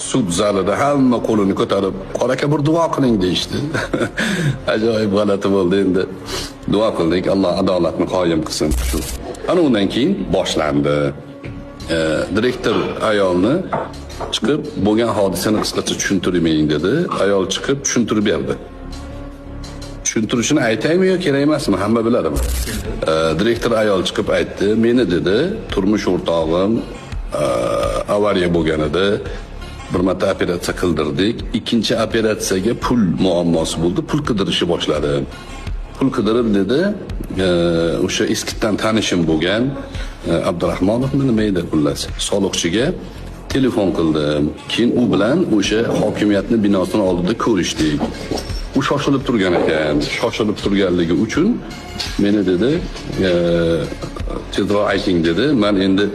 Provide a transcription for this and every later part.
Sud zalida hamma qo'lini ko'tarib, "Qora aka, bir duo qiling" deyishdi. Ajoyib g'alati bo'ldi endi. Duo qildik, Alloh adolatni qoyim qilsin shu. Ana undan keyin boshlandi. Direktor ayolni chiqib bo'lgan hodisani qisqacha tushuntirib bering dedi. Ayol chiqib tushuntirib berdi. Tushuntirishini aytaymi yo kerak emasmi? Hamma biladimi? Direktor ayol chiqib aytdi, meni dedi, turmush o'rtog'im avariya bo'lgan edi. Bir marta operatsiya qildirdik. Ikkinchi operatsiyaga pul muammosi bo'ldi. Pul qidirishni boshladi. Pul qidirib dedi, o'sha eskidan tanishim bo'lgan Abdurahmonovmi nima edi xullas, soliqchiga telefon qildim. Keyin u bilan o'sha hokimiyatni binosini oldida ko'rishdik. U shoshilib turgan ekan. Shoshilib turganligi uchun meni dedi, tezroq ayting dedi. Men endi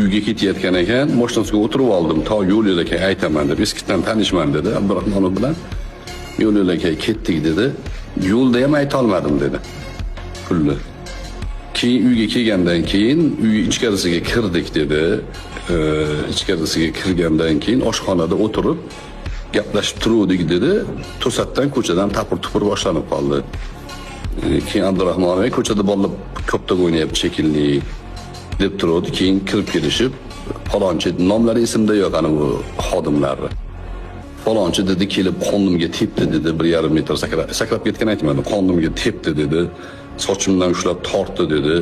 uyga ketayotgan ekan, mashinasiga o'tirib oldim. To yo'l yo'lakay aytaman deb, eskidan tanishman dedi Abdurahmonov bilan. Yo'l yo'lakay ketdik dedi. Yo'lda ham ayta olmadim dedi pulni. Keyin uyga kelgandan keyin uy ichkarisiga kirdik dedi. Ichkarisiga kirgandan keyin oshxonada o'tirib gaplashib turuvdik dedi. To'satdan ko'chadan tapir-tupur boshlanib qoldi. Keyin Abdurahmon aka ko'chada bolalar koptok o'ynayapti shekilli deb turuvdi. Keyin kirib kelishib, falonchi, nomlari esimda yo'q ana bu xodimlarni. Falonchi dedi, kelib qornimga tepdi dedi, 1,5 metr sakrab ketgan aytmadim, qornimga tepdi dedi. Sochimdan ushlab tortdi dedi.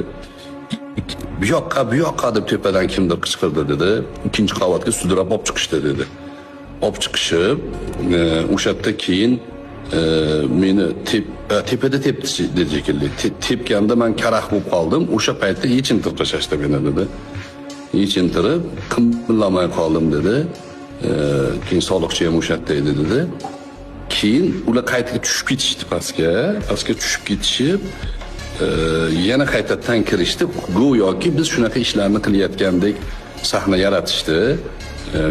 Bu yoqqa, bu yoqqa deb tepadan kimdir qichqirdi dedi. Ikkinchi qavatga sudrab olib chiqishdi dedi. Olib chiqishib, o'sha yerda keyin meni tepada tepdi dedi shekilli. Tepganda man karaxt bo'lib qoldim. O'sha paytda yechintirib tashlashdi meni dedi. Yechintirib qimillamay qoldim dedi. Keyin soliqchi ham o'sha yerda edi dedi. Keyin ular qaytaga tushib ketishdi pastga. Pastga tushib ketishib, yana qaytadan kirishdi. Go'yoki biz shunaqa ishlarni qilayotgandek sahna yaratishdi.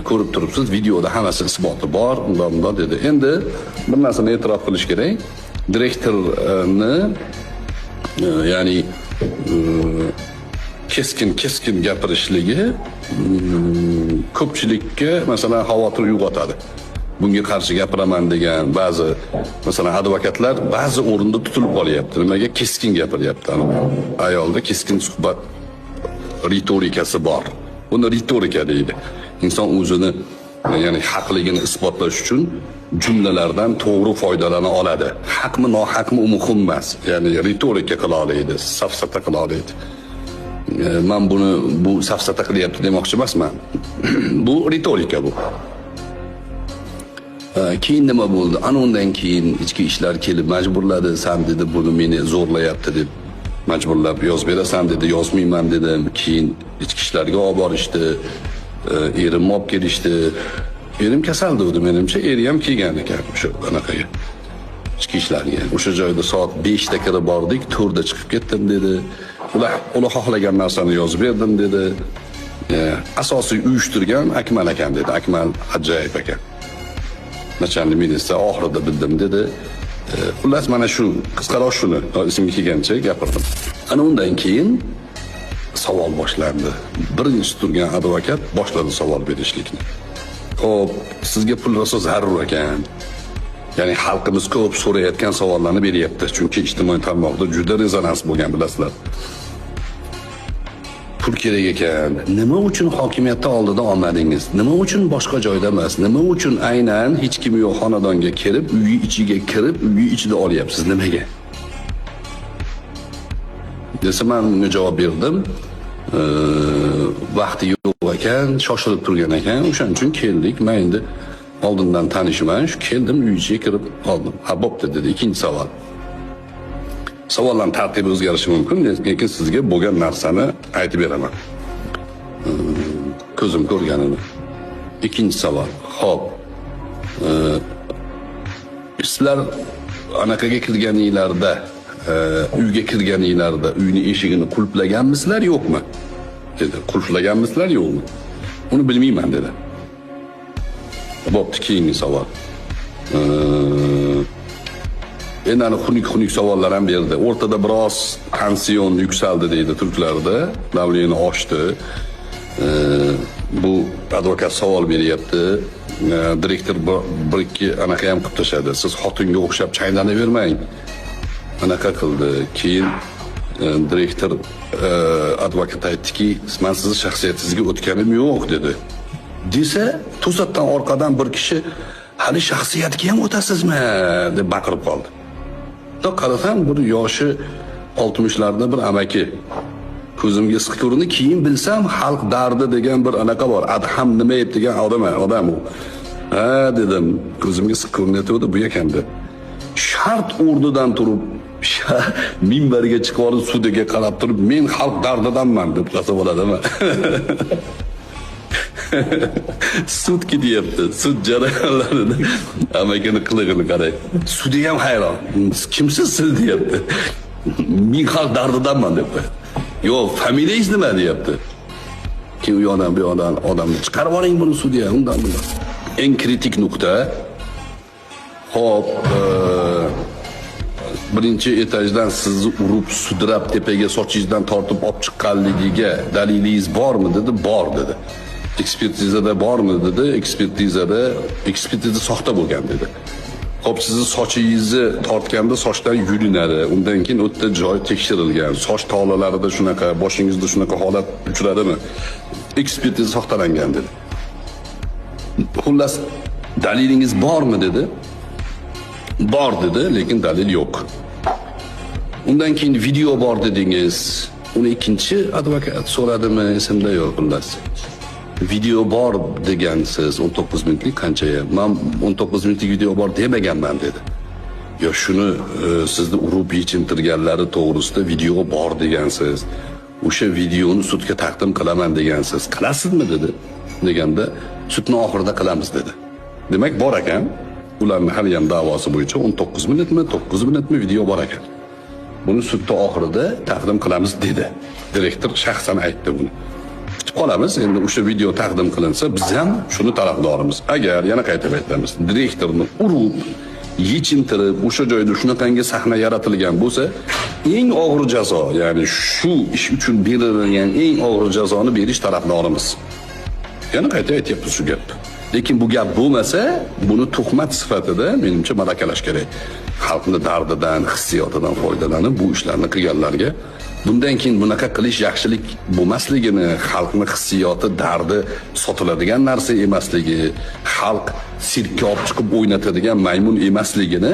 Ko'rib turibsiz, videoda hammasi isboti bor, undan bundan dedi. Endi bir narsani e'tirof qilish kerak. Direktorni ya'ni keskin keskin gapirishligi ko'pchilikka masalan xavotir uyg'otadi. Bunga qarshi gapiraman degan ba'zi masalan advokatlar ba'zi o'rinda tutilib qolyapti. Nimaga keskin gapiryapti? Ayolda keskin suhbat ritorikasi bor. Buni ritorika deydi. Inson o'zini ya'ni haqligini isbotlash uchun jumlalardan to'g'ri foydalana oladi. Haqmi, nohaqmi u muhim emas. Ya'ni ritorika qila oladi, safsata qila oladi. Man buni bu safsata qilyapti demoqchi emasman. Bu ritorika bu. Keyin nima bo'ldi? Ana undan keyin ichki ishlar kelib majburladi, san dedi, buni meni zo'rlayapti deb majburlab yozib berasan dedi, yozmayman dedim. Keyin ichki ishlarga olib borishdi. Erimni olib kelishdi. Erim kasal edi menimcha, eri ham kelgan ekan o'sha anaqaga. Ichki ishlarga. O'sha joyda soat 5 da kirib bordik, 4 da chiqib ketdim dedi. Ular xohlagan narsani yozib berdim dedi. Asosiy uyushtirgan Akmal ekan dedi. Akmal Ajoyib ekan. Начальник militsiya oxirida bildim dedi. Xullas mana shu qisqaroq shuni esimga kelgancha gapirdim. Ana undan keyin savol boshlandi. Birinchi turgan advokat boshladi savol berishlikni. Xo'p, sizga pul rosa zarur ekan. Ya'ni xalqimiz ko'p so'rayotgan savollarni beryapti. Chunki ijtimoiy tarmoqda juda rezonans bo'lgan, bilasizlar. Pul kerak ekan. Nima uchun hokimiyatda oldida olmadingiz? Nima uchun boshqa joyda emas? Nima uchun aynan hech kim yo'q xonadonga kirib, uyi ichiga kirib, uyi ichida olyapsiz? Nimaga? Desa men unga javob berdim. Vaqti yo'q ekan, shoshilib turgan ekan. O'shaning uchun keldik. Men endi oldindan tanishman. Shu keldim, uy ichiga kirib oldim. Ha, bo'pti dedi. Ikkinchi savol. Savollarning tartibi o'zgarishi mumkin, lekin sizga bo'lgan narsani aytib beraman. Ko'zim ko'rganini. Ikkinchi savol. Xo'p. Sizlar anaqaga kirganinglarda, uyga kirganinglarda uyni eshigini qulflaganmisizlar, yo'qmi? Dedi. Qulflaganmisizlar, yo'qmi? Uni bilmayman dedi. Bo'pti, keyingi savol. Endi ana xunuk-xunuk savollar ham berdi. O'rtada biroz tansion yuksaldi deydi turklarda. Давление oshdi. Bu Advokat savol beryapti. Direktor bir ikki anaqa ham qilib tashladi. Siz xotinga o'xshab chaynanavermang. Anaqa qildi. Keyin direktor advokat aytdiki, "Men sizni shaxsiyatingizga o'tganim yo'q" dedi. Desa, to'satdan orqadan bir kishi, "Hali shaxsiyatga ham o'tasizmi?" deb baqirib qoldi. To qarasam, bir yoshi 60larda bir amaki. Ko'zimga issiq ko'rindi. Keyin bilsam, xalq dardi degan bir anaqa bor. Adham Nimayev degan odam u. Ha dedim, ko'zimga issiq ko'rinayotgandi, bu ekan deb. Shart o'rnidan turib minbarga chiqib olib sudiga qarab turib, men xalq dardidanman deb qilsa bo'ladimi? Sud ketyapti. Sud jarayonlarida amakini qilig'ini qarang. Sudya ham hayron. Kimsiz siz deyapti. Men xalq dardidanman deb qo'yadi. Yo'q, familiyangiz nima deyapti. Keyin u yoqdan bu yoqdan odamni chiqarib oling buni sudya, undan bundan. Eng kritik nuqta. Xo'p, birinchi etajdan sizni urib, sudrab tepaga sochingizdan tortib olib chiqqanligiga dalilingiz bormi dedi. Bor dedi. Ekspertizada bormi dedi. Ekspertiza soxta bo'lgan dedi. Xo'p, sizni sochingizni tortganda sochdan yulinadi. Undan keyin u yerda joy tekshirilgan. Soch tolalarida shunaqa, boshingizda shunaqa holat uchradimi? Ekspertiza soxtalangan dedi. Xullas, dalilingiz bormi dedi. Bor dedi, lekin dalil yo'q. Undan keyin video bor dedingiz. Uni ikkinchi advokat so'radimi, esimda yo'q xullas. Video bor degansiz, 19 minutlik qancha? Men 19 minutlik video bor demaganman dedi. Yo shuni sizni urib yechintirganlari to'g'risida video bor degansiz. O'sha videoni sudga taqdim qilaman degansiz. Qilasizmi dedi. Deganda sudni oxirida qilamiz dedi. Demak, bor ekan. Ularning hali ham da'vosi bo'yicha 19 minutmi, 9 minutmi video bor ekan. Buni sudda oxirida taqdim qilamiz dedi. Direktor shaxsan aytdi buni. Kutib qolamiz. Endi o'sha video taqdim qilinsa, biz ham shuni tarafdorimiz. Agar yana qaytarib aytamiz, direktorni urib, yechintirib, o'sha joyda shunaqangi sahna yaratilgan bo'lsa, eng og'ir jazo, ya'ni shu ish uchun berilgan eng og'ir jazoni berish tarafdorimiz. Yana qayta aytyapmiz shu gapni. Lekin bu gap bo'lmasa, buni tuhmat sifatida menimcha malakalash kerak. Xalqni dardidan, hissiyotidan foydalanib bu ishlarni qilganlarga bundan keyin bunaqa qilish yaxshilik bo'lmasligini, xalqni hissiyoti, dardi sotiladigan narsa emasligi, xalq sirkka olib chiqib o'ynatadigan maymun emasligini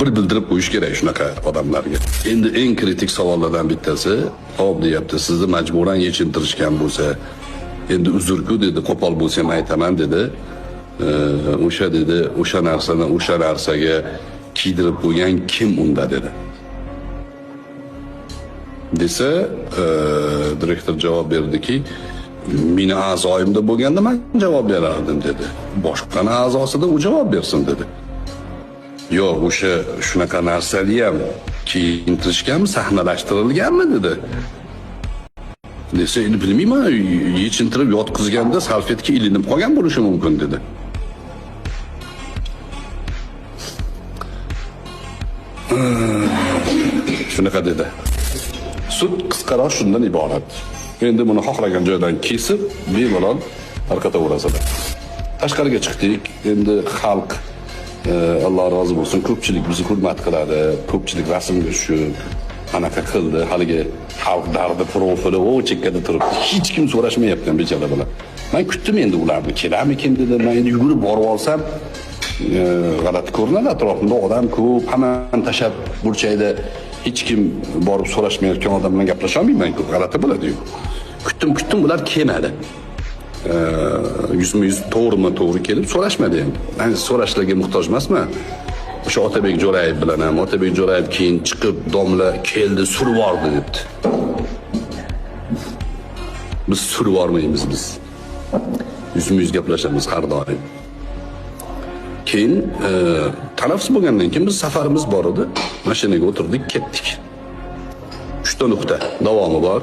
bir bildirib qo'yish kerak shunaqa odamlarga. Endi eng kritik savollardan bittasi, "Xo'p" deyapti, sizni majburan yechintirishgan bo'lsa, endi uzrku dedi, qo'pol bo'lsam aytaman dedi. O'sha dedi, o'sha narsani o'sha narsaga kiydirib qo'ygan kim unda dedi. Desa, direktor javob berdiki, meni a'zoyimda bo'lganda men javob berardim dedi. Boshqani a'zosida u javob bersin dedi. Yo'q, o'sha shunaqa narsani ham kiyintirishganmi, sahnalashtirilganmi dedi. Desa, endi bilmayman, yechintirib yotqizganda salfetga ilinib qolgan bo'lishi mumkin dedi. Shunaqa dedi. Sud qisqaroq shundan iborat. Endi buni xohlagan joydan kesib, bemalol tarqataverasizlar. Tashqariga chiqdik. Endi xalq Alloh rozi bo'lsin, ko'pchilik bizni hurmat qiladi, ko'pchilik rasmga tushib, anaqa qildi. Haligi xalq dardi profili o chekkada turibdi. Hech kim so'rashmayapti bechora bilan. Men kutdim endi ularni, kelarmikin dedim. Men endi yugurib borib olsam, g'alati ko'rinadi, atrofimda odam ko'p, hammani tashlab burchakda hech kim borib so'rashmayotgan odam bilan gaplasha olmayman-ku, g'alati bo'ladi-yu. Kutdim, ular kelmadi. 100% to'g'rimi to'g'ri kelib so'rashmadi endi. Men so'rashlarga muhtoj emasman. O'sha Otabek Jo'rayev bilan ham, Otabek Jo'rayev keyin chiqib domla keldi, surib yubordi debdi. Biz surib yubormaymiz biz. 100% gaplashamiz har doim. Keyin tanaffus bo'lgandan keyin biz safarimiz bor edi. Mashinaga o'tirdik, ketdik. 3 ta nuqta davomi bor.